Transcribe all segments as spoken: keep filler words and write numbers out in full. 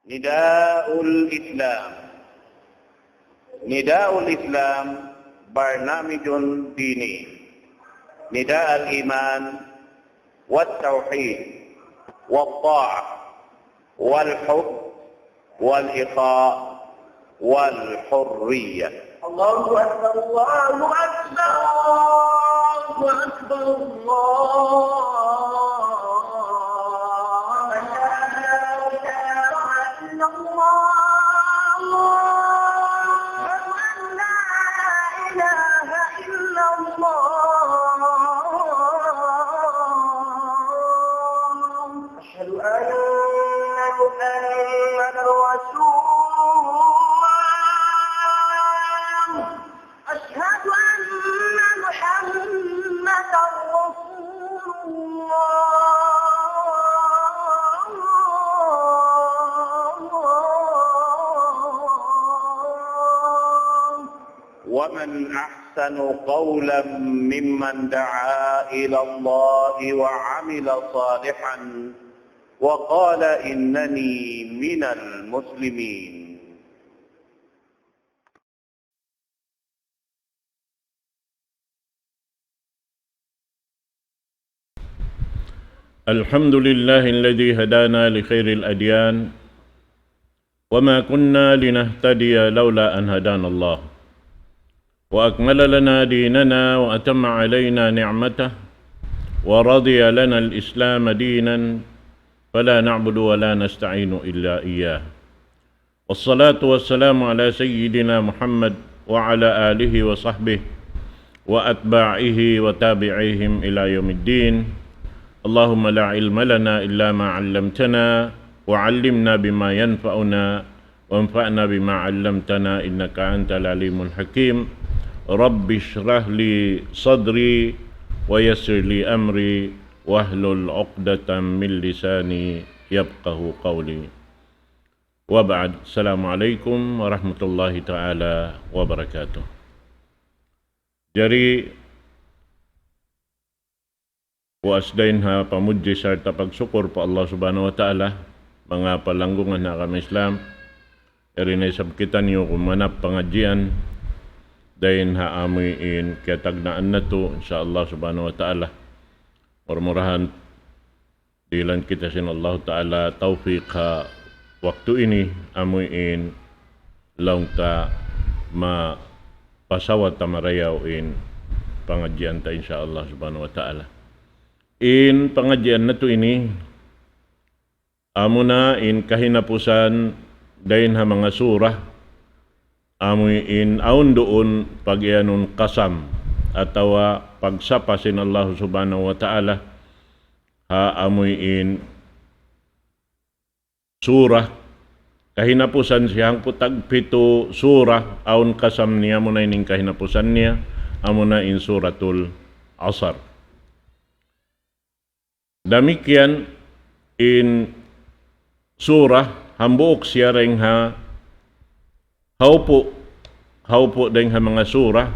نداء الإسلام. نداء الإسلام برنامج ديني. نداء الإيمان والتوحيد والطاعة والحب والإخاء والحرية. الله أكبر، الله أكبر، الله أكبر، الله أكبر. أشهد أن لا إله إلا الله. أشهد أن لا إله إلا الله. أشهد أن محمدا رسول الله. أشهد أن محمدا رسول الله. ومن أحسن قولا ممن دعا إلى الله وعمل صالحا وقال إنني من المسلمين. الحمد لله الذي هدانا لخير الأديان، وما كنا لنهتدي لولا أن هدانا الله، وأكمل لنا ديننا وأتم علينا نعمته، ورضي لنا الإسلام دينا، فلا نعبد ولا نستعين إلا إياه. والصلاة والسلام على سيدنا محمد وعلى آله وصحبه وأتباعه وتابعيهم إلى يوم الدين. اللهم لا علم لنا إلا ما علمتنا، وعلمنا بما ينفعنا، وانفعنا بما علمتنا، إنك أنت العليم الحكيم. رب اشرح لي صدري، ويسر لي أمري، واحلل عقدة من لساني يفقه قولي. وبعد، السلام عليكم ورحمة الله تعالى وبركاته. Jari, puas dayn ha pamudji sarta' pagsukur pa Allah Subhanahu wa Ta'ala, manga palanggungan ha agama Islam, yari na isab kitaniyu kumanap pangadjian dayn ha amuin kiyatagnaan natu', insya Allah Subhanahu wa Ta'ala. Mura-murahan dihilan kita sin Allahu Ta'ala tawfik ha waktu ini, amuin laung ta mapasawat ta marayaw in pangadjian ta, insya Allah Subhanahu wa Ta'ala. In pangadjian natu' ini, amuna in kahinapusan dayn ha manga surah, amuin awn duun pagiyanun qasam, atawa pagsapa sin Allah Subhanahu wa Ta'ala, ha amuin surah, kahinapusan siya hangpu' tagpitu surah, awn qasam niya, amuna in kahinapusan niya, amuna in Suratul Asr. Damikkiyan in surah, hambuuk siya dayn ha haupu', haupu' dayn ha manga surah,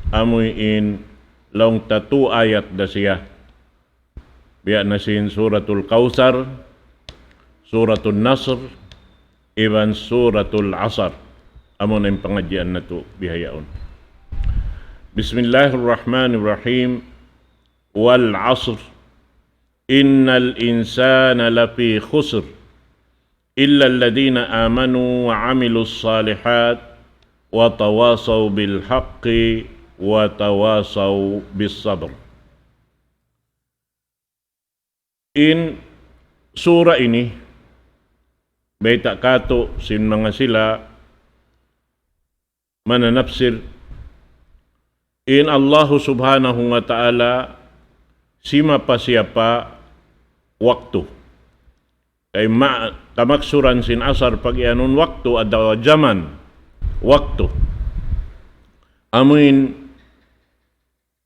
amuin laung ta tū ayat da siya. Biya' na sin Suratul Kawthar, Suratul Nasr, iban Suratul Asr. Amuna in pangadjian natu' bihaun. بسم الله الرحمن الرحيم. والعصر. إن الإنسان لفي خسر. إلا الذين آمنوا وعملوا الصالحات وتواصوا بالحق وتواصوا بالصبر. In surah ini, bayta' katu' sin manga sila mananapsir, in Allahu Subhanahu wa Ta'ala simapa-siyapa waktu. Kay ma-, kamaksuran sin asar pagiyanun waktu atawa jaman, waktu. Amuin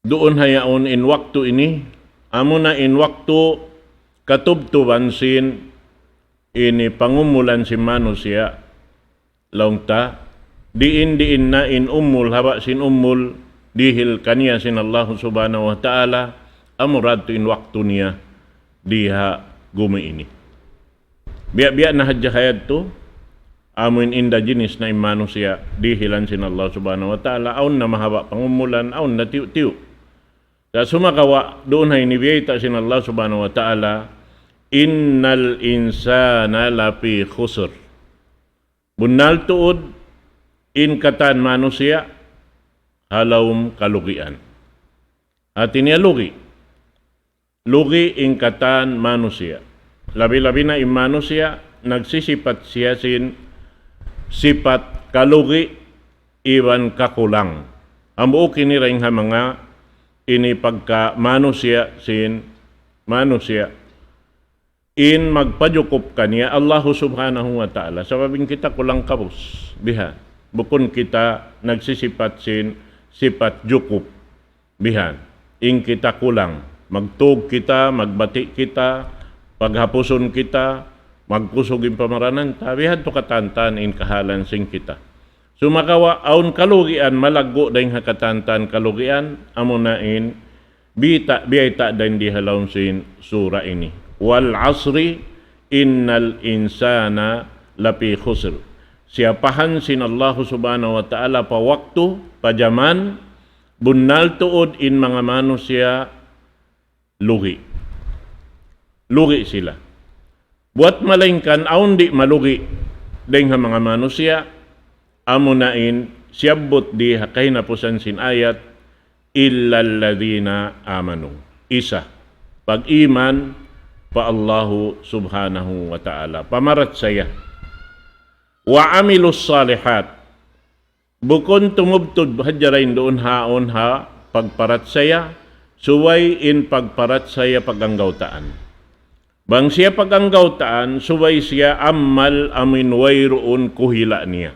duun ha yaun in waktu ini, amuna in waktu katubtuban sin ini pangumulan sin manusiya'. Laung ta, diin-diin na in umul, haba' sin umul dihil kaniya sin Allahu Subhanahu wa Ta'ala, amura yadtu in waktu niya dii ha gumi ini. Biya'-biya' na hadja ha yadtu, amuin inda jinis na in manusiya' dihilan sin Allah Subhanahu wa Ta'ala, awn na mahaba' pangumulan, awn na tiyu'-tiyu'. Sa' sumagawa', duun ha ini biyayta' sin Allah Subhanahu wa Ta'ala, إن الإنسان لفي خسر. Bunnal tuud in katan manusiya' ha lawm kalugian. Hati niya lugi. Lugi in katan manusiya'. Labi-labi na in manusiya', nagsisipat siya sin sipat kalugi iban kakulang. Hambuuk ini dayn ha manga ini pagka manusiya' sin manusiya'. In magpajukup kaniya Allahu Subhanahu wa Ta'ala. Sabab in kita kulang kabus. Biha. Bukun kita nagsisipat sin sipat jukup. Bihan. In kita kulang. Magtug kita, magbati' kita, paghapusun kita, magkusug in pamaranan ta. Bihan tu katantan in kahalan sin kita. Sumagawa' awn kalugian malaggu' dayn ha katantan kalugian, amuna in biyayta', biyayta' dayn di ha lawm sin sura ini. والعصر إن الإنسان لفي خسر. Siyapahan sin Allahu Subhanahu wa Ta'ala pa waktu, pa jaman, bunnal tuud in manga manusiya' lugi. Lugi sila. Buwat malaingkan awn di' malugi dayn ha manga manusiya', amuna in siyabbut di ha kahinapusan sin ayat, إلا الذين آمنوا. Isa, pag-iman pa Allahu Subhanahu wa Ta'ala. Pamarachaya. وعملوا الصالحات. Bukun tumubtub hadja dayn duun ha yaun ha pagparachaya, subay in pagparachaya paganggawtaan. Bang siya paganggawtaan, subay siya amal amuin wayruun kuhila' niya.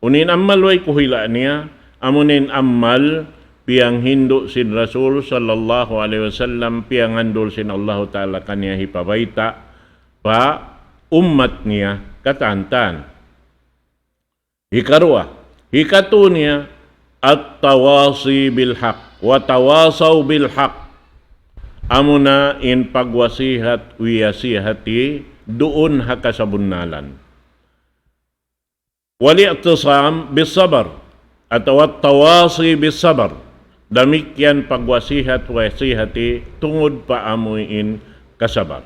Unu in amal way kuhila' niya, amuna in amal piyanghindu' sin Rasul sallallahu alayhi wasallam, piyangandul sin Allahu Ta'ala kaniya hipabayta' pa ummat niya katantan. Hikaruwa, hikatu niya, التواصي بالحق وتواصوا بالحق. Amuna in pagwasihat, wiyasihati, duun ha kasabunnalan. والاعتصام بالصبر, atawa التواصي بالصبر. Damikkiyan pagwasihat, wasihati, tungud pa amuin kasabar.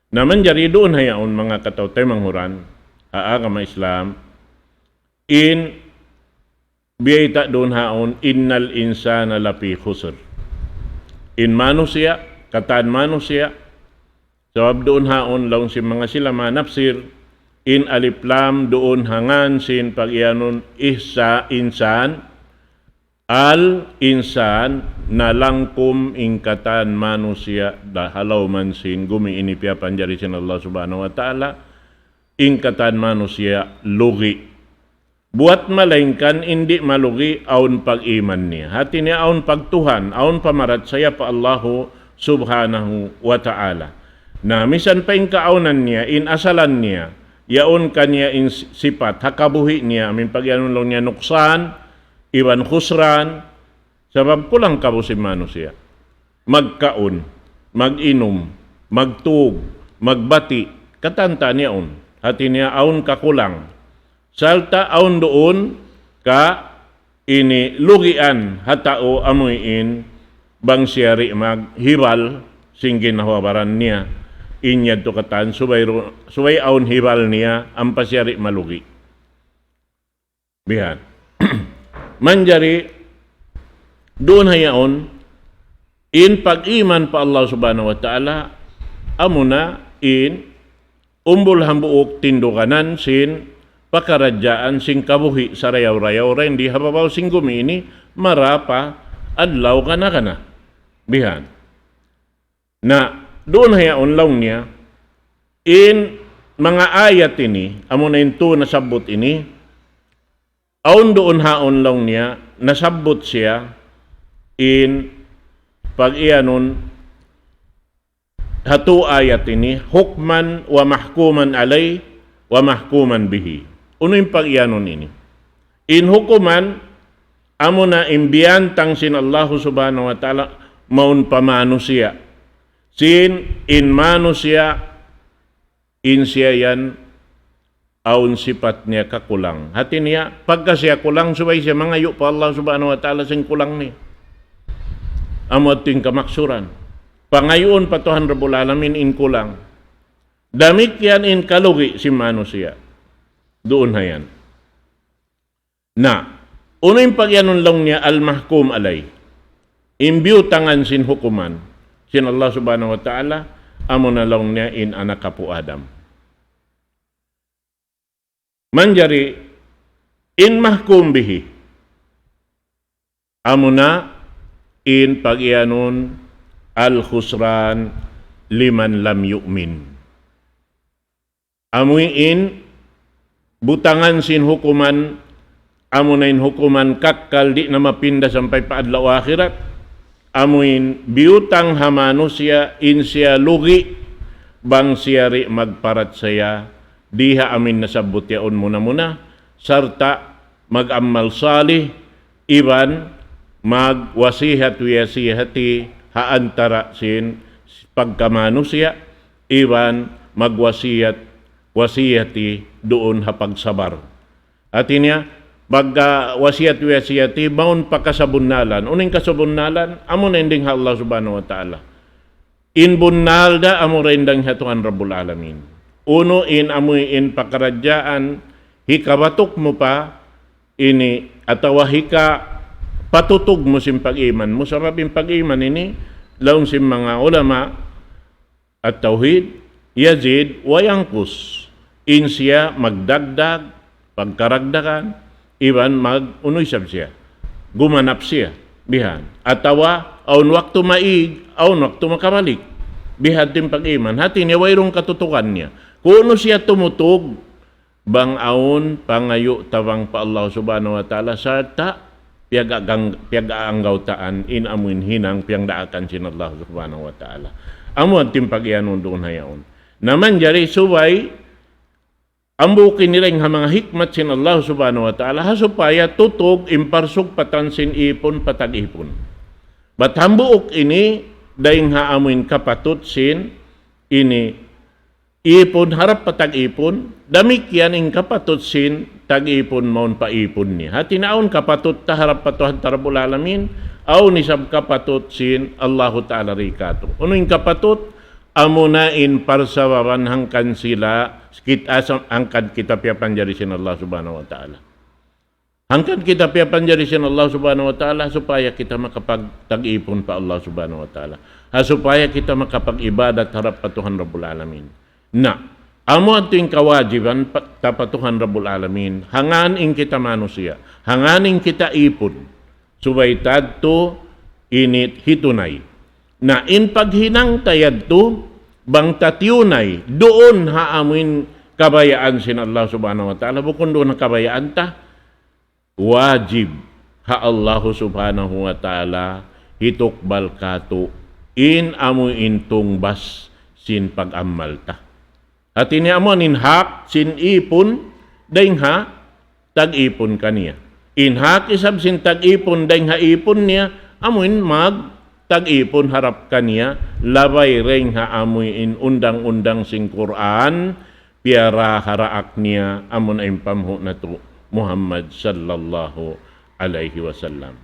Na manjari duun ha yaun manga kataw-taymanghuran ha agama Islam, in biyayta' duun ha yaun, إن الإنسان لفي خسر. In manusiya', katan manusiya', sabab duun ha yaun laung sin manga sila manapsir, in alif lam duun ha ngan sin pag-iyanun ihsa, insan, al-insan, nalangkum in katan manusiya' da ha lawm sin gumi ini piyapanjari sin Allah Subhanahu wa Ta'ala, in katan manusiya' lugi. Buwat malaingkan in di' malugi awn pag-iman niya. Hati niya awn pagtuhan, awn pamarachaya pa Allahu Subhanahu wa Ta'ala. Na misan pa in kaawnan niya, in asalan niya, yaun kaniya in sipat, ha kabuhi' niya, amuin pag-iyanun laung niya nuksan, iban khusran, sabab kulang kabus in manusiya'. Magkaun, mag-inum, magtug, magbati', katantan yaun. Hati niya awn kakulang. Sarta' awn duun ka ini lugian ha tau amuin bang siya di' maghibal sin ginhawa-baran niya. In yadtu katan subay ru-, subay awn hibal niya ampa siya di' malugi. Bihan. Manjari, duun ha yaun, in pag-iman pa Allah Subhanahu wa Ta'ala, amuna in umbul hambuuk tinduganan sin pakaradjaan sin kabuhi' sarayaw-rayaw dayn di ha babaw sin gumi ini, mara pa adlaw kana-kana. Bihan. Na, duun ha yaun laung niya, in manga ayat ini, amuna in tu nasabbut ini, awn duun ha yaun laung niya, nasabbut siya, in pag-iyanun ha tu ayat ini, حكما ومحكوما عليه ومحكوما به. Unu in pag-iyanun ini? In hukuman, amuna in biyantang sin Allahu Subhanahu wa Ta'ala mawn pa manusiya'. Sin in manusiya', in siya yan awn sipat niya kakulang. Hati niya, pagka siya kulang, subay siya mangayu' pa Allah Subhanahu wa Ta'ala sin kulang niya. Amu yadtu in kamaksuran. Pangayuun pa Tuhan Rabbul Alamin in kulang. Damikkiyan in kalugi' sin manusiya'. Duun ha yan. Na, unu in pagiyanun laung niya al-mahkum alayh. In biyutangan sin hukuman sin Allah Subhanahu wa Ta'ala, amuna laung niya in anak apu' Adam. Manjari in mahkum bihi, amuna in pagiyanun al-khusran liman lam yu'min. Amu in butangan sin hukuman, amuna in hukuman kakkal di' na mapinda sampay pa adlaw akhirat. Amu in biyutang ha manusiya' in siya lugi' bang siya di' magparachaya di' ha amu in nasabbut yaun muna-muna, sarta' mag-amal salih, iban magwasihat wiyasihati ha antara' sin pagkamanusiya', iban magwasiyat, wasiyati duun ha pagsabar. Hati niya, pagka wasiyat, wasiyati, mawn pa kasabunnalan. Unu in kasabunnalan? Amuna in dayn ha Allah Subhanahu wa Ta'ala. In bunnal da, amura in dayn ha Tuhan Rabbul Alamin. Unu in amu in pakaradjaan, hikabatuk mu pa ini, atawa hikapatutug mu sin pag-iman mu. Sabab in pag-iman ini, laung sin manga ulama, at-tawhid, yazid wa yanqus. In siya magdagdag, pagkaragdagan, iban mag-, unu isab siya. Gumanap siya. Bihan. Atawa, awn waktu maig, awn waktu makabalik. Bihan in pag-iman. Hati niya, wayruun katutugan niya. Kunu siya tumutug, bang awn pangayu' tabang pa Allah Subhanahu wa Ta'ala, sarta' piyag-agang-, piyag-aanggawtaan in amu in hinang piyangdaakan sin Allah Subhanahu wa Ta'ala. Amu yadtu in pagiyanun duun ha yaun. Na manjari subay, hambuuk ini dayn ha manga hikmat sin Allah Subhanahu wa Ta'ala, ha supaya tutug in parsugpatan sin ipun pa tag-ipun. Bat hambuuk ini dayn ha amu in kapatut sin ini ipun harap pa tag-ipun, damikkiyan in kapatut sin tag-ipun mawn pa ipun niya. Hati niya awn kapatut ta harap pa Tuhan ta Rabbul Alamin, awn isab kapatut sin Allahu Ta'ala di katu'. Unu in kapatut? Amuna in parsababan hangkan sila, kit-, asa-, hangkan kita piyapanjari sin Allah Subhanahu wa Ta'ala. Hangkan kita piyapanjari sin Allah Subhanahu wa Ta'ala supaya kita makapagtag-ipun pa Allah Subhanahu wa Ta'ala. Ha supaya kita makapag-ibadat harap pa Tuhan Rabbul Alamin. Na, amu yadtu in kawajiban pa, ta pa Tuhan Rabbul Alamin. Hangkan in kita manusiya'. Hangkan in kita ipun. Subay ta yadtu ini hitunay. Na, in paghinang ta yadtu, bang ta tiyunay, duun ha amu in kabayaan sin Allah Subhanahu wa Ta'ala, bukun duun ha kabayaan ta, wajib ha Allahu Subhanahu wa Ta'ala hitukbal katu' in amu in tungbas sin pag-amal ta. Hati niya amu in hak sin ipun dayn ha tag-ipun kaniya. In hak isab sin tag-ipun dayn ha ipun niya, amu in magtag-ipun harap kaniya, labay dayn ha amu in undang-undang sin Qur'an, piyaraharaak niya amun in panghu' natu' Muhammad sallallahu alayhi wasallam.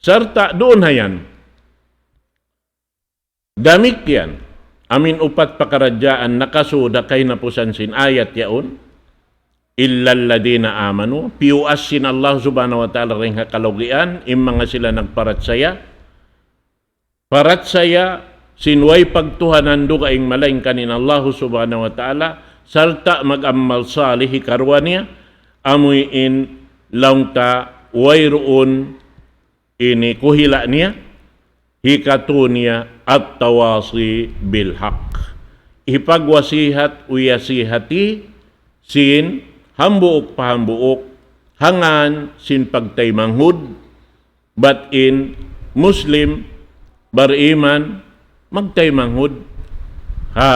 Sarta' duun ha yan, damikkiyan, amu in upat pakaradjaan nakasud ha kahinapusan sin ayat yaun, إلا الذين آمنوا, piyuas sin Allah Subhanahu wa Ta'ala dayn ha kalugian, in manga sila nagparachaya, parachaya sin way pagtuhanan dugaing malaingkan in Allahu Subhanahu wa Ta'ala, sarta' mag-amal salih hikaruwa niya, amu in laung ta wayruun ini kuhila' niya, hikatu niya التواصي بالحق. Hipagwasihat, wiyasihati sin hambuuk pa hambuuk, hangkan sin pagtaymanghud, bat in Muslim, bariman, magtaymanghud ha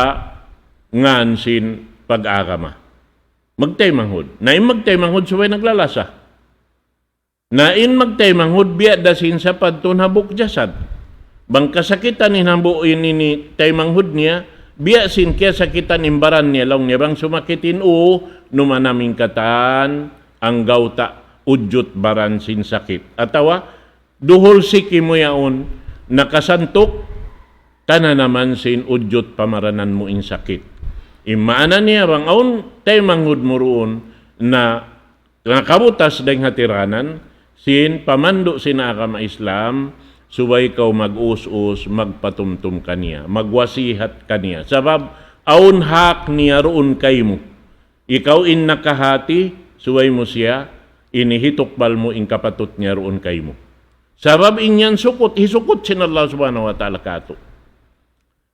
ngan sin pag-agama. Magtaymanghud. Na in magtaymanghud subay naglalasa. Na in magtaymanghud biya' da sin sapadtu hambuuk jasad. Bang kasakitan in hambuuk ini, ini taymanghud niya, biya' sin kiyasakitan in baran niya, laung niya bang sumakit in ū, numanam in katan, anggawta', udjut baran sin sakit. Atawa, duhul siki mu yaun, nakasantuk, tananaman sin udjut pamaranan mu in sakit. In maana niya bang awn taymanghud mu duun na nakabutas dayng ha tiranan, sin pamandu' sin agama Islam, subay kaw mag-us-us, magpatumtum kaniya, magwasihat kaniya. Sabab, awn hak niya duun kaymu. Ikaw in nakahati, subay mu siya, ini hitukbal mu in kapatut niya duun kaymu. Sabab in yan sukut, hisukut sin Allah Subhanahu wa Ta'ala katu'.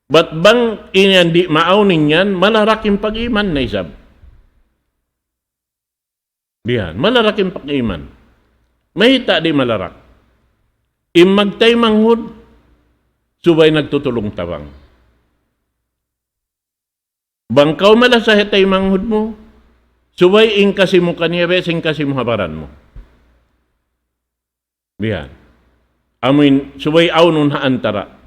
Bat bang in yan di' maawn in yan, malarak in pag-iman na isab. Bihan, malarak in pag-iman. Mayta' di' malarak? In magtaymanghud, subay nagtutulung-tabang. Bang kaw malasa ha taymanghud mu, subay in kasi mu kaniya, biya' sin kasi mu ha baran mu. Bihan. Amuin, subay awnun ha antara'.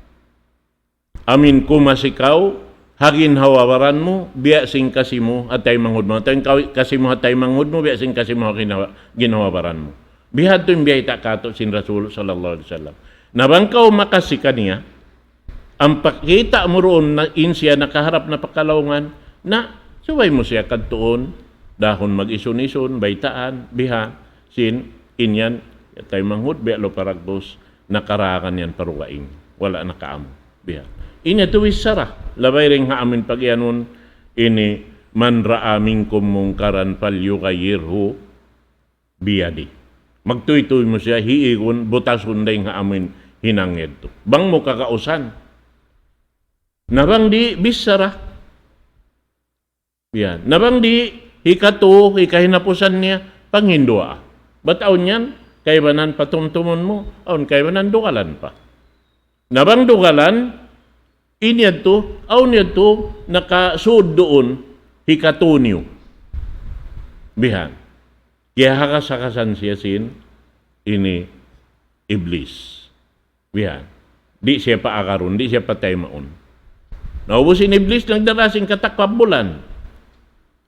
Amuin kumas ikaw, ha ginhawa-baran mu, biya' sin kasi mu ha taymanghud mu. Atawa in kaw-, kasi mu ha taymanghud mu, biya' sin kasi mu ha ginhawa-, ginhawa-baran mu. Bihadtu in biyayta' katu' sin Rasul sallallahu alayhi wasallam. Na bang kaw makasi kaniya, ampa kita' mu duun na in siya nakaharap na pa kalaungan, na subay mu siya kadtuun, dahun mag-isun-isun, baytaan, bihan, sin, in yan, taymanghud, biya' lupa dagbus, nakaragan yan pa dugaing. Wala' na kaamu. Bihan. Ini tuwi sara. Labay dayng ha amun pag-iyanun, ini, من رأى منكم منكرا فليغيره بيده. Magtuytuy mu siya, hiigun, butasun dayng ha amun hinang yadtu. Bang mu kagausan. Na bang di', bichara. Yan. Na bang di', hikatu, hikahinapusan niya, panghinduwaa. Bat awn yan, kaibanan patumtumun mu, awn kaibanan dugalan pa. Na bang dugalan, in yadtu, awn yadtu, nakasud duun, hikatu niyu. Bihan. Kiyahakas-hakasan siya sin ini Iblis. Bihan. Di' siya paagarun, di' siya pataymaun. Naubus in Iblis, nagdara sin katakabbulan.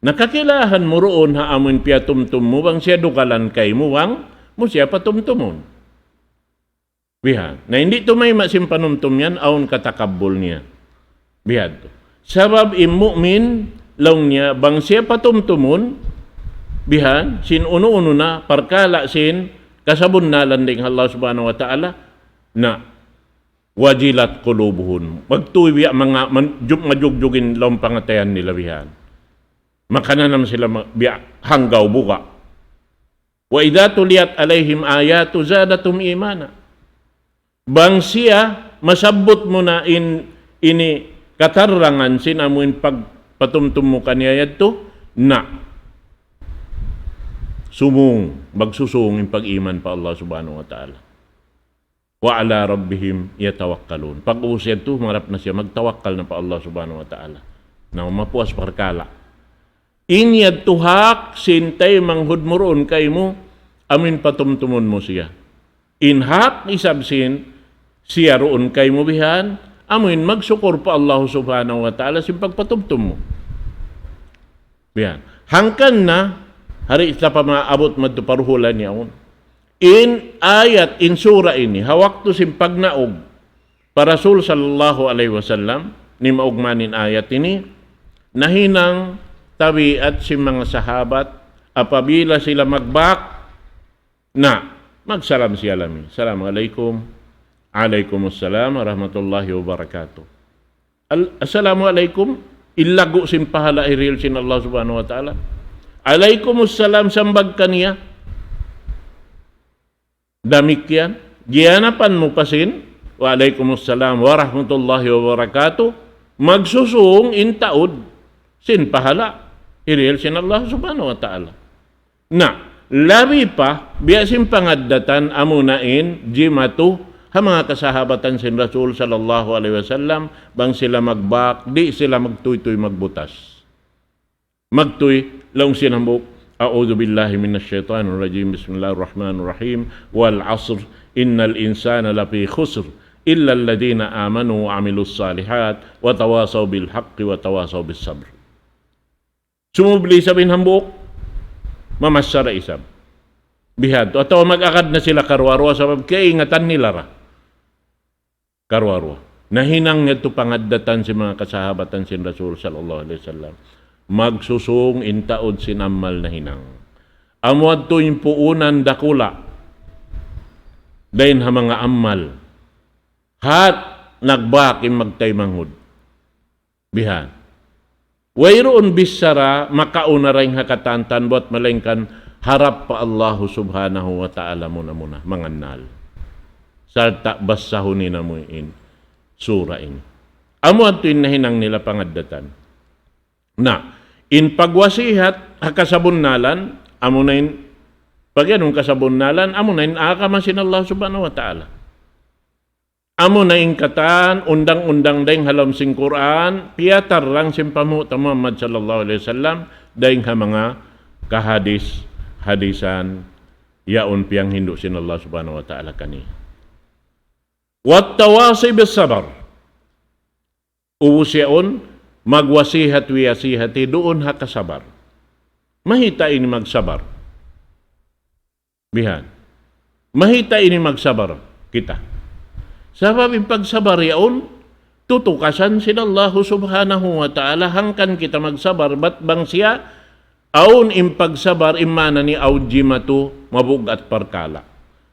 Na kakilahan mu duun ha amun piyatumtum mu, bang siya dugalan kaymu, bang mu siya patumtumun. Bihan. Na, di' tumayma' sin panumtum yan, awn katakabbul niya. Bihadtu. Sabab in mu'min, laung niya, bang siya patumtumun, bihan, sin unu-unu na, parkala' sin, kasabunnalan dayng Allah Subhanahu wa Ta'ala, na, وجلت قلوبهم. Magtuy biya' manga, man-, jug-, majugjug in lawm pangatayan nila bihan. Makananam sila ma-, biya' hanggaw buga'. وإذا تليت عليهم آياته زادتهم إيمانا. Bang siya, masabbut mu na in, ini katarangan sin amuin pagpatumtum mu kaniya yadtu, na sumung, magsusung in pag-iman pa Allah Subhanahu wa Ta'ala. وعلى ربهم يتوكلون. Pag-ubus yadtu, mangarap na siya, magtawakkal na pa Allah Subhanahu wa Ta'ala. Na mapuas parkala'. In yadtu hak sin taymanghud mu duun kaymu, amuin patumtumun mu siya. In hak isab sin siya duun kaymu bihan, amuin magsukur pa Allah Subhanahu wa Ta'ala sin pagpatumtum mu. Bihan. Hangkan na, hari isab pa maabut madtu pa duhulan yaun. In ayat, in sura ini, ha waktu sin pagnaug pa Rasul sallallahu alayhi wasallam, nimaug man in ayat ini, nahinang tabiat sin manga sahabat, apabila sila magbak, na, magsalam siya laung niya, السلام عليكم. وعليكم السلام ورحمة الله وبركاته. Al-, "Assalamu alaykum." In laggu' sin pahala hirihil sin Allah Subhanahu wa Ta'ala. "Alaykum assalam," sambag kaniya. Damikkiyan. Giyanapan mu pa sin, "Wa alaykum assalam wa rahmatullahi wa barakatuh." Magsusung in taud sin pahala hirihil sin Allah Subhanahu wa Ta'ala. Na, labi pa, biya' sin pangaddatan amuna in jimatu ha manga kasahabatan sin Rasul sallallahu alayhi wasallam, bang sila magbak, di' sila magtuytuy magbutas. Magtuy, laung sin hambuuk, أعوذ بالله من الشيطان الرجيم. بسم الله الرحمن الرحيم. والعصر. إن الإنسان لفي خسر. إلا الذين آمنوا وعملوا الصالحات وتواصوا بالحق وتواصوا بالصبر. Sumubli isab in hambuuk, mamassa da isab. Bihadtu. Atawa mag-agad na sila karuwa-ruwa sabab kaingatan nila ra. Karuwa-ruwa. Nahinang yadtu pangaddatan sin manga kasahabatan sin Rasul sallallahu alayhi wasallam. Magsusung in taud sin amal nahinang. Amu yadtu in puunan dakula' dayn ha manga amal. Hat nagbak in magtaymanghud. Bihan. Wayruun bichara makauna dayn ha katantan buat malaingkan harap pa Allahu Subhanahu wa Ta'ala muna-muna, mangannal. Sarta' basahun nila mu in sura ini. Amu yadtu in nahinang nila pangaddatan. Na, in pagwasihat ha kasabunnalan, amu na in, pag-iyanun kasabunnalan, amu na in agama sin Allah Subhanahu wa Ta'ala. Amu na in katan undang-undang dayn ha lawm sin Qur'an, piyatarrang sin panghu' ta Muhammad sallallahu alayhi wasallam, dayn ha manga kahadis-hadisan, yaun piyanghindu' sin Allah Subhanahu wa Ta'ala kaniya. والتواصي بالصبر. Ubus yaun, magwasihat wiyasihati duun ha kasabar. Mayta' ini magsabar? Bihan. Mayta' ini magsabar kita? Sabab in pagsabar yaun, tutukasan sin Allahu Subhanahu wa Ta'ala, hangkan kita magsabar, bat bang siya, awn in pagsabar, in maana niya awn jimatu, mabugat parkala'.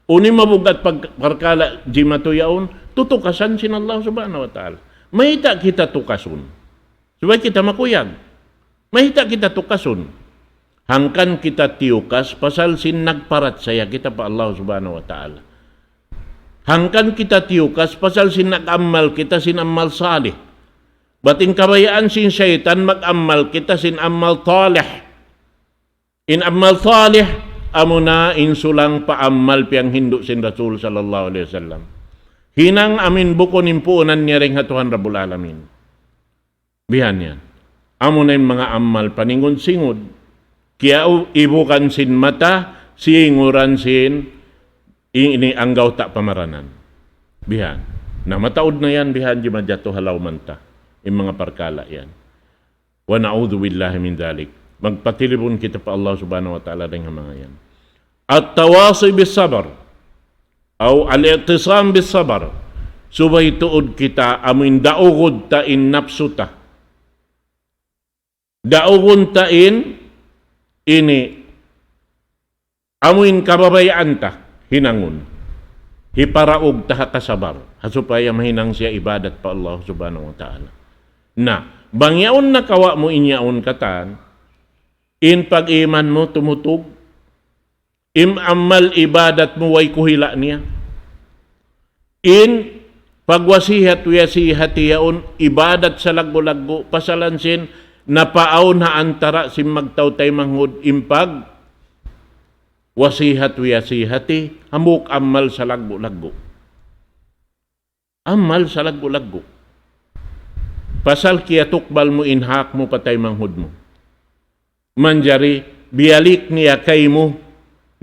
Unu in mabugat pag-, parkala' jimatu yaun, tutukasan sin Allah Subhanahu wa Ta'ala. Mayta' kita tukasun? Subay kita makuyag. Mayta' kita tukasun? Hangkan kita tiyukas pasal sin nagparachaya kita pa Allah Subhanahu wa Ta'ala. Hangkan kita tiyukas pasal sin nag-amal kita sin amal salih. Bat in kabayaan sin saytan mag-amal kita sin amal talih. In amal salih, amuna in sulang pa amal piyanghindu' sin Rasul sallallahu alayhi wasallam. Hinang amin bukun in puunan niya dayn ha Tuhan Rabbul Alamin. Bihan yan. Amuna in manga amal paningud-singud. Kiyaibukan sin mata, singuran sin ini anggawta' pamaranan. Bihan. Na mataud na yan, bihan jimajatu ha lawman ta. In manga parkala' yan. ونعوذ بالله من ذلك. Magpatilibun kita pa Allah Subhanahu wa Ta'ala dayn ha manga yan. التواصي بالصبر أو الاعتصام بالصبر. Subay tuud kita amuin daugun ta in napsu ta. Daugun ta in ini amuin kababayaan ta hinangun. Hiparaug ta ha kasabar. Ha supaya mahinang siya ibadat pa Allah Subhanahu wa Ta'ala. Na, bang yaun nakawa' mu in yaun katan, in pag-iman mu tumutug, in amal ibadat mu way kuhila' niya. In pagwasihat wiyasihati yaun ibadat salaggu'-laggu', pasalan sin napaawn ha antara' sin magtau taymanghud in pag wasihat wiyasihati, hambuuk amal salaggu'-laggu'. Amal salaggu'-laggu'. Pasal kiyatukbal mu in hak mu pa taymanghud mu. Manjari biyalik niya kaymu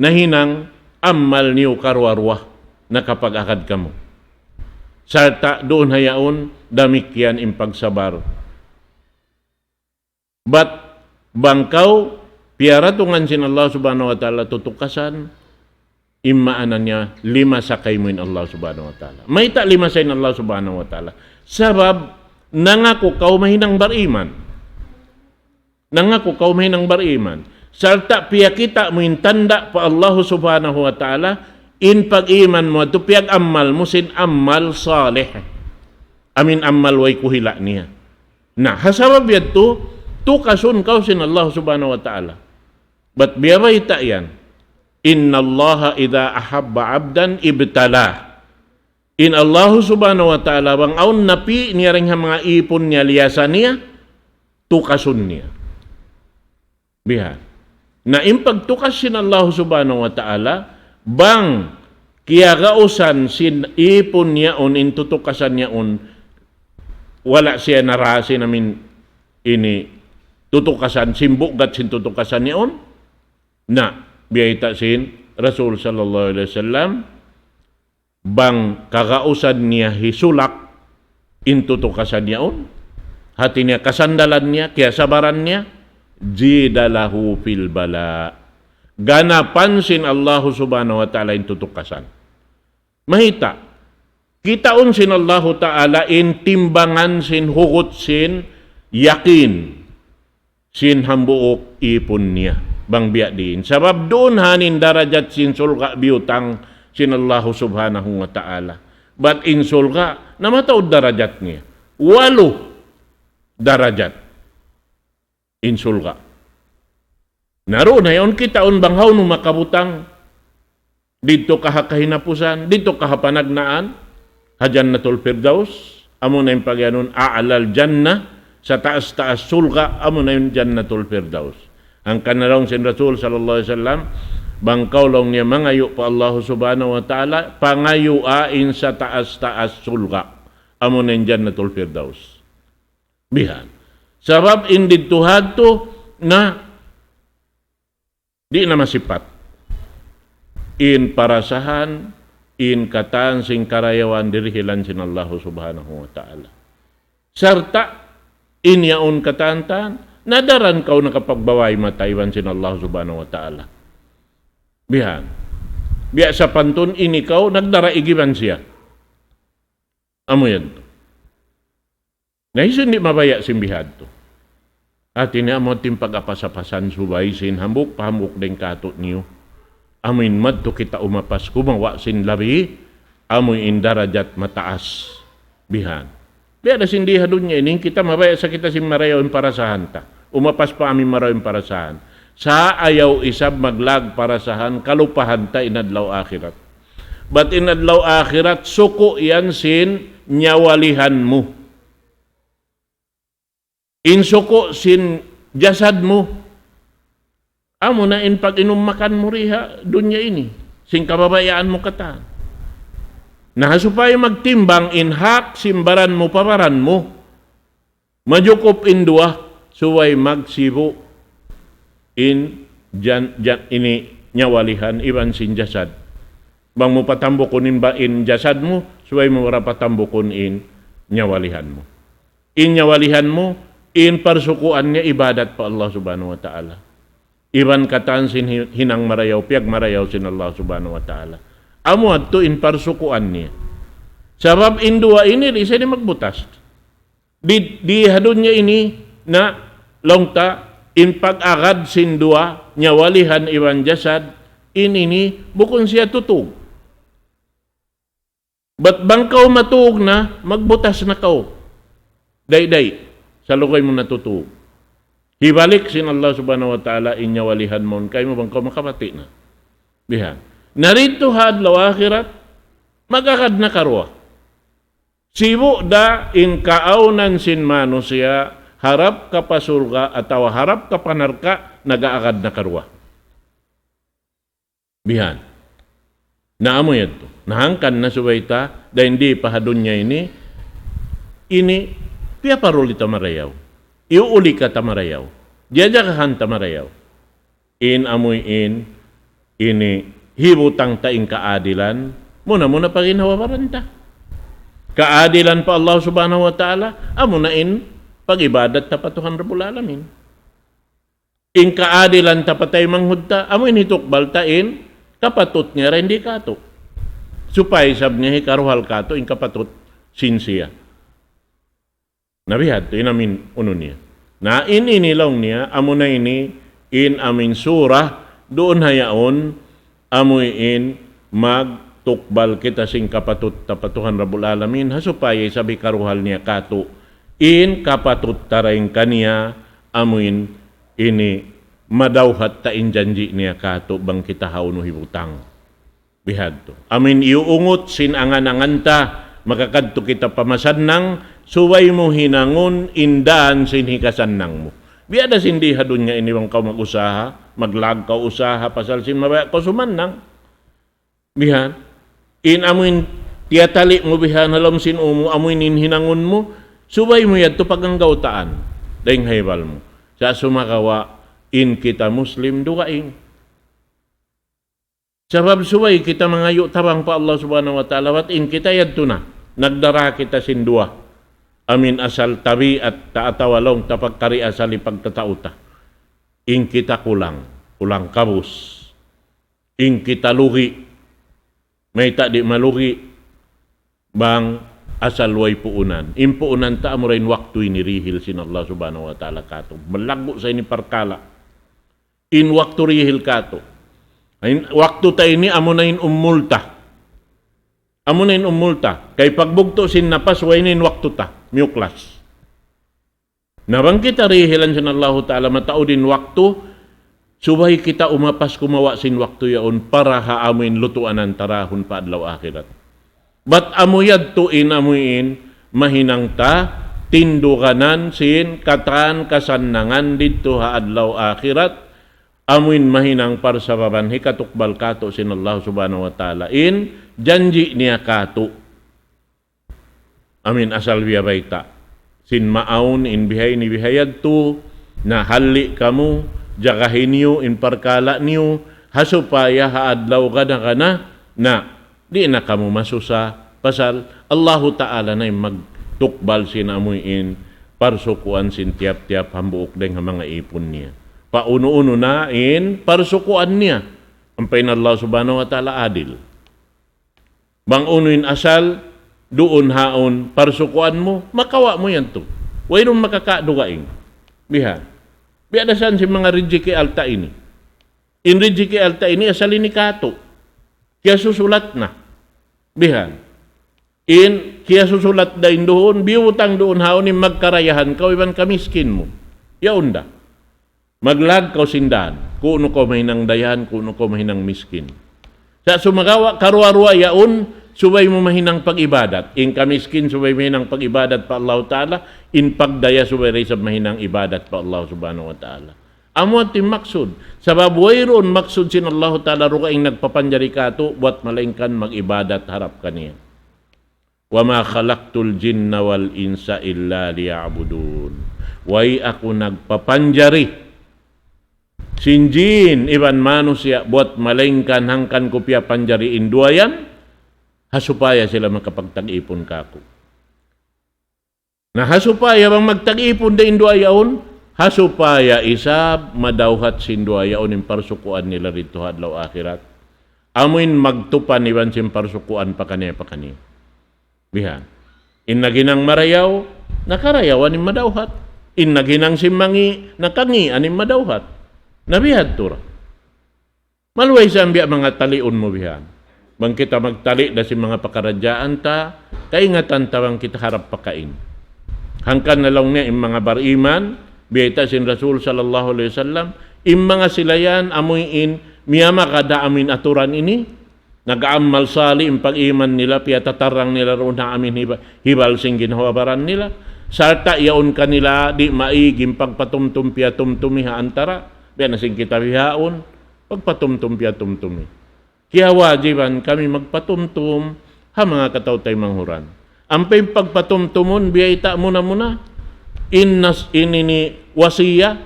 nahinang amal niyu karuwa-ruwa nakapag-agad kamu. Sarta' duun ha yaun damikkiyan in pagsabar. Bat bang kaw piyaratungan sin Allah Subhanahu wa Ta'ala tutukasan, in maana niya limasa kaymu in Allah Subhanahu wa Ta'ala. Mayta' limasa in Allah Subhanahu wa Ta'ala? Sabab nangaku kaw mahinang bariman. Nangaku kaw mahinang bariman. Sarta' piyakita' mu in tanda' pa Allah Subhanahu wa Ta'ala, in pag-iman mu yadtu piyag-amal mu sin amal salih. Amuin amal way kuhila' niya. Na, ha sabab yadtu, tukasun kaw sin Allah Subhanahu wa Ta'ala. Bat biya' bayta' yan. إن الله إذا أحب عبدا ابتلاه. In Allah Subhanahu wa Ta'ala, bang awn napi' niya dayn ha manga īpun niya, liyasa niya, tukasun niya. Bihan. Na in pagtukas sin Allah Subhanahu wa Ta'ala, bang kiyagausan sin īpun yaun, in tutukasan yaun, wala' siya narasi namin ini tutukasan, sin bugat sin tutukasan yaun, na, biyayta' sin Rasul sallallahu alayhi wasallam, bang kagausan niya hisulak in tutukasan yaun, hati niya kasandalan niya, kiyasabaran niya, زيد له في البلاء. Ganapan sin Allahu Subhanahu wa Ta'ala in tutukasan. Mayta', kitaun sin Allahu Ta'ala in timbangan sin hugut sin yakin sin hambuuk ipun niya. Bang biya' diin. Sabab duun ha in darajat sin surga' biyutang sin Allahu Subhanahu wa Ta'ala. Bat in surga', namataud darajat niya. Walu darajat in surga'. Na duun na yaun kitaun bang hawnu makabutang didtu ka ha kahinapusan, didtu ka ha panagnaan, ha Jannatul Firdaus, amuna in pagiyanun أعلى الجنة, sataas-taas surga', amuna in Jannatul Firdaus. Hangkan na laung sin Rasul sallallahu alayhi wasallam, bang kaw laung niya mangayu' pa Allahu Subhanahu wa Ta'ala, pangayua in sataas-taas surga', amuna in Jannatul Firdaus. Bihan. Sabab in didtu hadtu na di' na masipat in parasahan, in katan sin karayawan dirihilan sin Allahu Subhanahu wa Ta'ala. Sarta' in yaun katan-katan, nadaran kaw nakapagbaway mata iban sin Allahu Subhanahu wa Ta'ala. Bihan. Biya' sapantun ini kaw nagdara igiban siya. Amu yan tu. Na hisiyu in di' mabaya' sin bihadtu? Hati niya amu in pag-apas-apasan subay sin hambuuk pa hambuuk dayn kātu'niyu. Amu in madtu kita umapas kumawa' sin labi, amu in darajat mataas. Bihan. Biya' da sin di ha dunya ini, kita mabaya' sa kita sin marayaw in parasahan ta. Umapas pa amu in marayaw in parasahan. Sa' ayaw isab maglag parasahan, kalupahan ta in adlaw akhirat. Bat in adlaw akhirat, suku' yan sin nyawalihan mu. In suku' sin jasad mu, amu na in pag-inum makan mu di ha dunya ini, sin kababayaan mu katan. Na supaya magtimbang in hak sin baran mu pa baran mu, majukup in duwa, subay magsibu' in jan-, jan-, ini nyawalihan iban sin jasad. Bang mu patambukun in ba-, in jasad mu, subay mu ra patambukun in nyawalihan mu. In nyawalihan mu, in parsukuan niya ibadat pa Allah Subhanahu wa Ta'ala. Iban katan sin hi-, hinang marayaw, piyagmarayaw sin Allah Subhanahu wa Ta'ala. Amu yadtu in parsukuan niya. Sabab in duwa ini, di' sa ini magbutas. Di, di ha dunya ini na laung ta in pag-agad sin duwa, nyawalihan iban jasad, in ini bukun siya tutug. Bat bang kaw matug na, magbutas na kaw. Day-day, sa lugay mu natutug. Hibalik sin Allah Subhanahu wa Ta'ala in nyawalihan mawn kaymu bang kaw makapati' na. Bihan. Na didtu ha adlaw akhirat, mag-agad na karuwa. Sibu' da in kaawnan sin manusiya', harap ka pa surga' atawa harap ka pa narka', nag-aagad na karuwa. Bihan. Na amu yadtu. Na hangkan na subay ta, dayn di pa ha dunya ini, ini, piyaparuli ta marayaw. Iyuuli ka ta marayaw. Jajagahan ta marayaw. In amuin, ini hibutang ta in kaadilan, muna-muna pa ginhawa-baran ta. Kaadilan pa Allah Subhanahu wa Ta'ala, amuna in pag-ibadat ta pa Tuhan Rabbul Alamin. In kaadilan ta pa taymanghud ta, amuin hitukbal ta in kapatut niya dayn di kātu'. Supaya isab niya hikaruhal kātu' in kapatut sin siya. Na bihadtu in amuin unu niya. Na in ini laung niya, amuna ini in amuin surah, duun ha yaun, amuin magtukbal kita sin kapatut ta pa Tuhan Rabbul Alamin, ha supaya isab hikaruhal niya kātu'. In kapatut ta dayn kaniya, amuin ini madawhat ta in janji' niya kātu' bang kita hawnu hibutang. Bihadtu. Amuin iyuungut sin angan-angan ta, makakadtu kita pa masannang, subay mu hinangun in dān sin hikasannang mu. Biya' da sin di ha dunya ini bang kaw mag-usaha, maglag kaw usaha, pasal sin mabaya' kaw sumannang. Bihan. In amuin tiyatali' mu bihan ha lawm sin ū mu, amuin in hinangun mu, subay mu yadtu paganggautaan. Dayn ha hibal mu. Sa' sumagawa' in kita Muslim dugaing. Sabab subay kita mangayu' tabang pa Allah Subhanahu wa Ta'ala, bat in kita yadtu na, nagdara kita sin duwa. Amuin asal tabiat ta atawa laung ta pagkari asal hipagtatau ta. In kita kulang, kulang kabus. In kita lugi, mayta' di' malugi, bang asal way puunan. In puunan ta amura in waktu ini dihil sin Allah Subhanahu wa Ta'ala katu'. Malaggu' sa ini parkala'. In waktu dihil katu'. In waktu ta ini amuna in umul ta. Amuna in umul ta. Kay pagbugtu' sin napas, way na in waktu ta. Miyuklas. Na bang kita dihilan sin Allahu Ta'ala mataud in waktu, subay kita umapas kumawa' sin waktu yaun para ha amuin lutuanan ta dahun pa adlaw akhirat. Bat amu yadtu in amuin mahinang ta tinduganan sin katan kasannangan didtu ha adlaw akhirat, amuin mahinang parsababan hikatukbal katu' sin Allah Subhanahu wa Ta'ala in janji' niya katu'. Amuin asal biya' bayta'. Sin maawn in bihaini bihayadtu, na halli' kamu, jagahi niyu in parkala' niyu, ha supaya ha adlaw gana-gana, na di' na kamu masusa, pasal Allahu Ta'ala na in magtukbal sin amuin parsukuan sin tiyap-tiyap hambuuk dayng ha manga ipun niya. Paunu-unu na in parsukuan niya. Ampa in Allah Subhanahu wa Ta'ala adil. Bang unu in asal, duun haun, parsukuan mu, makawa' mu yan tu. Wayruun makakadugaing. Bihan. Biya' da san sin manga rijiki alta' ini. In rijiki alta' ini, asal ini katu'. Kiyasusulat na. Bihan. In kiyasusulat da in duun, biyutang duun haun in magkarayahan kaw iban kamiskin mu. Yaun da. Maglag kaw sin dan, kunu' kaw mahinang dayahan, kunu' kaw mahinang miskin. Sa' sumagawa', karuwa-ruwa yaun, subay mu mahinang pag-ibadat. In kamiskin, subay mahinang pag-ibadat pa Allah Ta'ala, in pagdaya, subay da isab mahinang ibadat pa Allah Subhanahu wa Ta'ala. Amu yadtu in maksud. Sabab wayruun maksud sin Allah Ta'ala dugaing nagpapanjari katu', buwat malaingkan mag-ibadat harap kaniya. وما خلقت الجن والإنس إلا ليعبدون. Way aku nagpapanjari sin jin iban manusiya' buwat malaingkan hangkan ku piyapanjari in duwa yan, ha supaya sila makapagtag-ipun kaku'. Na ha supaya bang magtag-ipun da in duwa yaun, ha supaya isab madawhat sin duwa yaun in parsukuan nila didtu ha adlaw akhirat. Amuin magtupan iban sin parsukuan pakaniya-pakaniya. Bihan. In naghinang marayaw, nakarayawan in madawhat. In naghinang simmangi', nakangian in madawhat. Na bihadtu ra. Maluhay sa biya' manga taliun mu bihan. Bang kita magtali' da sin manga pakaradjaan ta, kaingatan ta bang kita harap pakain. Hangkan na laung niya in manga bariman, biyayta' sin Rasul sallallahu alayhi wasallam, in manga sila yan amuin miyamagad ha amuin aturan ini, nag-aamal salih in pag-iman nila, piyatatarrang nila duun ha amuin hiba-, hibal sin ginhawa-baran nila. Sarta' yaun kanila di' maig in pagpatumtum piyatumtumi ha antara, biya' na sin kita bihaun, pagpatumtum piyatumtumi. Kiyawajiban kami magpatumtum ha manga kataw-taymanghuran. Ampa in pagpatumtumun, biyayta' muna-muna, in nas-, in ini wasiya,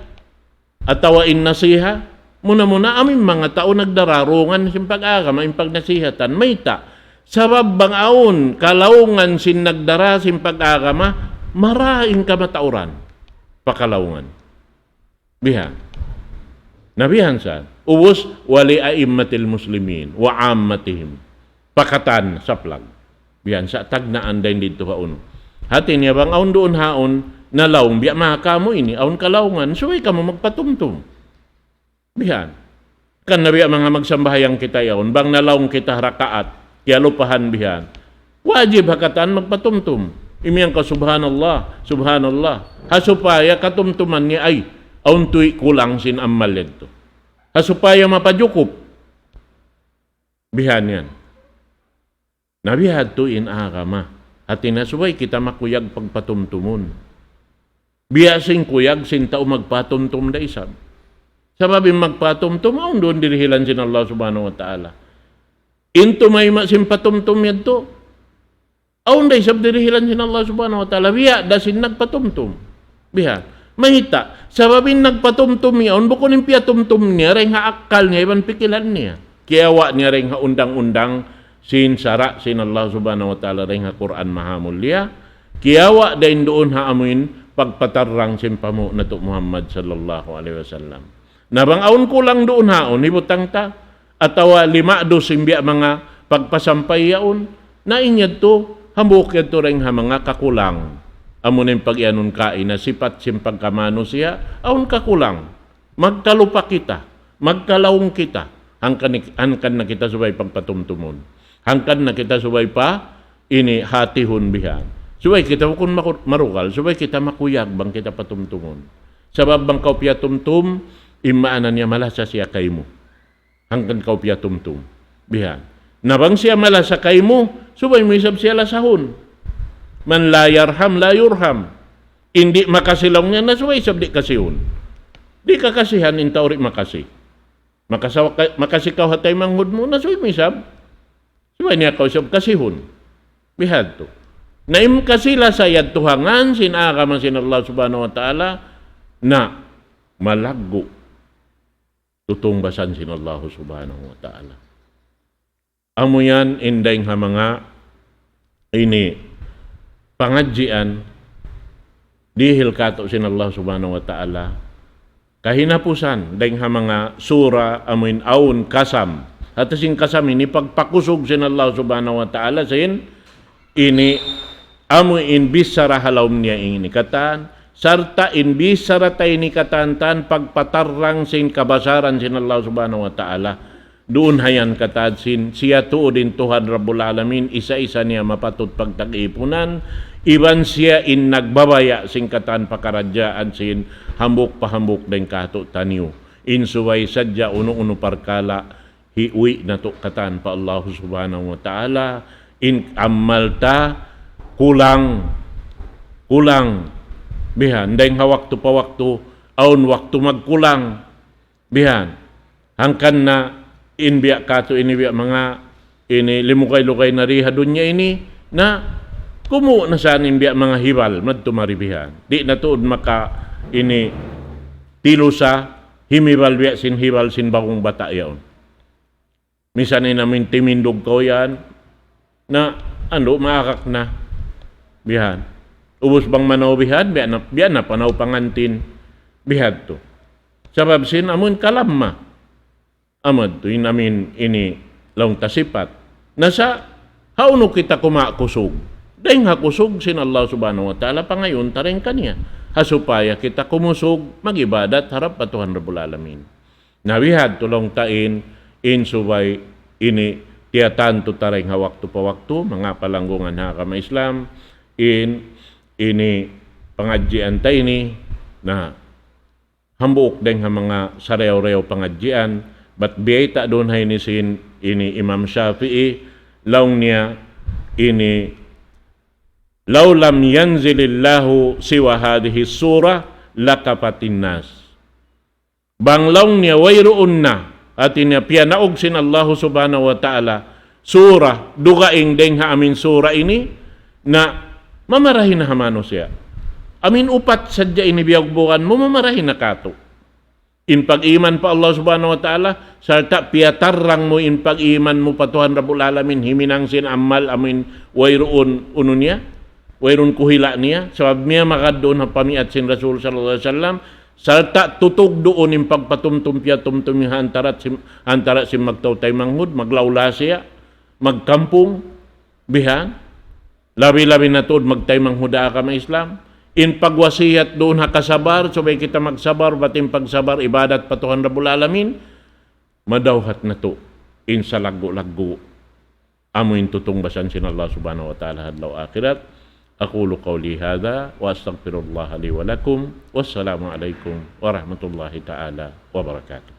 atawa in nasiha, muna-muna amu in manga tau nagdararungan sin pag-agama, in pagnasihatan. Mayta'? Sabab bang awn kalaungan sin nagdara sin pag-agama, mara in kamatauran pa kalaungan. Bihan. Na bihan sa. Ubus, ولأئمة المسلمين وعامتهم. Pa katan saplag. Bihan sa tagnaan dayn didtu ha unu. Hati niya bang awn duun haun, nalaung biya' manga kamu ini, awn kalaungan, subay kamu magpatumtum. Bihan. Kan na biya' manga magsambahayang kita yaun, bang nalaung kita rakaat, kiyalupahan bihan. Wajib ha katan magpatumtum. Imiyan ka, "Subhanallah, subhanallah." Ha supaya katumtuman niya, ay, awn tuud kulang sin amal yadtu. Ha supaya mapajukup. Bihan yan. Na bihadtu in agama. Hati niya subay kita makuyag pagpatumtumun. Biya' sin kuyag sin tau magpatumtum da isab. Sabab in magpatumtum, awn duun dirihilan sin Allah Subhanahu wa Ta'ala. In tumayma' sin patumtum yadtu, awn da isab dirihilan sin Allah Subhanahu wa Ta'ala. Biya' da sin nagpatumtum. Bihan. Mayta'. Sabab in nagpatumtum yaun, bukun in piyatumtum niya, dayn ha akkal niya, iban pikilan niya. Kiyawa' niya dayn ha undang-undang sin sara' sin Allah Subhanahu wa Ta'ala dayn ha Qur'an Maha Mulia. Kiyawa' dayn duun ha amuin pagpatarrang sin panghu' natu' Muhammad sallallahu alayhi wasallam. Na bang awn kulang duun haun, hibutang ta, atawa lima'dus in biya' manga pagpasampay yaun, na in yadtu, hambuuk yadtu dayn ha manga kakulang. Amuna in pag-iyanun kaina, sipat sin pagkamanusiya', awn kakulang. Magkalupa kita, magkalaung kita, hangkan, hangkan na kita subay pagpatumtumun. Hangkan na kita subay pa, ini hatihun bihan. Subay kita bukun maku-, marugal, subay kita makuyag bang kita patumtumun. Sabab bang kaw piyatumtum, in maana niya malasa siya kaymu. Hangkan kaw piyatumtum. Bihan. Na bang siya malasa kaymu, subay mu isab siya lasahun. Man la yarham, la yurham. In di' makasi laung niya, na subay isab di' kasihun. Di' kakasihan in tau di' makasi. Makasa-, makasi kaw ha taymanghud mu, na subay mu isab. Subay niya kaw isab kasihun. Bihadtu. Na in kasi lasa yadtu ha ngan sin agama sin Allah Subhanahu wa Ta'ala, na malaggu' tutungbasan sin Allah Subhanahu wa Ta'ala. Amu yan in dayng ha manga ini pangadjian dihil kātu' sin Allah Subhanahu wa Ta'ala. Kahinapusan dayng ha manga sura amuin awn kasam. Hāti sin kasam ini pagpakusug sin Allah Subhanahu wa Ta'ala sin ini amu in bichara ha lawm niya ini katan, sarta' in bichara ta ini katan tan pagpatarrang sin kabasaran sin Allah Subhanahu wa Ta'ala. Duun ha yan katan sin, siya tuud in Tuhan Rabbul Alamin, isa-isa niya mapatut pagtag-ipunan, iban siya in nagbabaya' sin katan pakaradjaan sin hambuuk pa hambuuk dayng kātu'niyu. In subay sadja unu-unu parkala', hiuwi' natu' katan pa Allah Subhanahu wa Ta'ala, in amal ta kulang, kulang. Bihan, dayng ha waktu pa waktu, awn waktu magkulang. Bihan, hangkan na in biya' kātu' ini biya' manga ini limugay-lugay na di ha dunya ini, na kumu' na sa in biya' manga hibal, madtu mari bihan. Di' na tuud maka ini tilusa, himibal biya' sin hibal sin bawung bata' yaun. Misan in amuin timindug kaw yan, na, andu', maakak na. Bihan. Ubus bang manaw bihan, biya' na, biya' na panaw pangantin. Bihadtu. Sabab sin amuin kalamma. Amu yadtu in amuin ini laung ta sipat. Na sa', hawnu kita kumakusug? Dayng ha kusug sin Allah Subhanahu wa Ta'ala, pangayuun ta dayng kaniya. Ha supaya kita kumusug, mag-ibadat harap pa Tuhan Rabbul Alamin. Na bihadtu laung ta in, in subay ini tiyatantu ta dayng ha waktu pa waktu, manga palanggungan ha agama Islam, in ini pangadjian ta ini, na hambuuk dayng ha manga sarayaw-rayaw pangadjian, bat biyayta' duun ha ini sin ini Imam Shafi'i, laung niya ini, لو لم ينزل الله سوى هذه السورة لكفت الناس. Bang laung niya wayruun na, hāti niya piyanaug sin Allahu Subhanahu wa Ta'ala, sura, dugaing dayng ha amuin sura ini, na mamarahi na ha manusiya'. Amuin upat sadja ini biyugbugan mu, mamarahi na kātu'. In pag-iman pa Allah Subhanahu wa Ta'ala, sarta' piyatarrang mu in pag-iman mu pa Tuhan Rabbul Alamin, himinang sin amal amuin wayruun unu niya, wayruun kuhila' niya, sabab miyamagad duun ha pamiat sin Rasul sallallahu alayhi wasallam, sarta' tutug duun in pagpatumtum piyatumtum ha antara sin, antara sin magtau taymanghud, maglawlasiya, magkampung, bihan, labi-labi na tuud magtaymanghud ha agama Islam. In pagwasiyat duun ha kasabar, subay kita magsabar, bat in pagsabar, ibadat pa Tuhan Rabbul Alamin, madawhat natu' in salaggu'-laggu' amuin tutungbasan sin Allah Subhanahu wa Ta'ala ha adlaw akhirat. أقول قولي هذا وأستغفر الله لي ولكم. والسلام عليكم ورحمة الله تعالى وبركاته.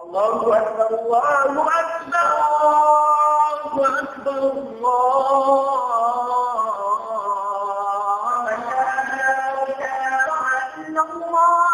الله أكبر، الله أكبر، الله أكبر، الله أكبر. أشهد أن لا إله إلا الله.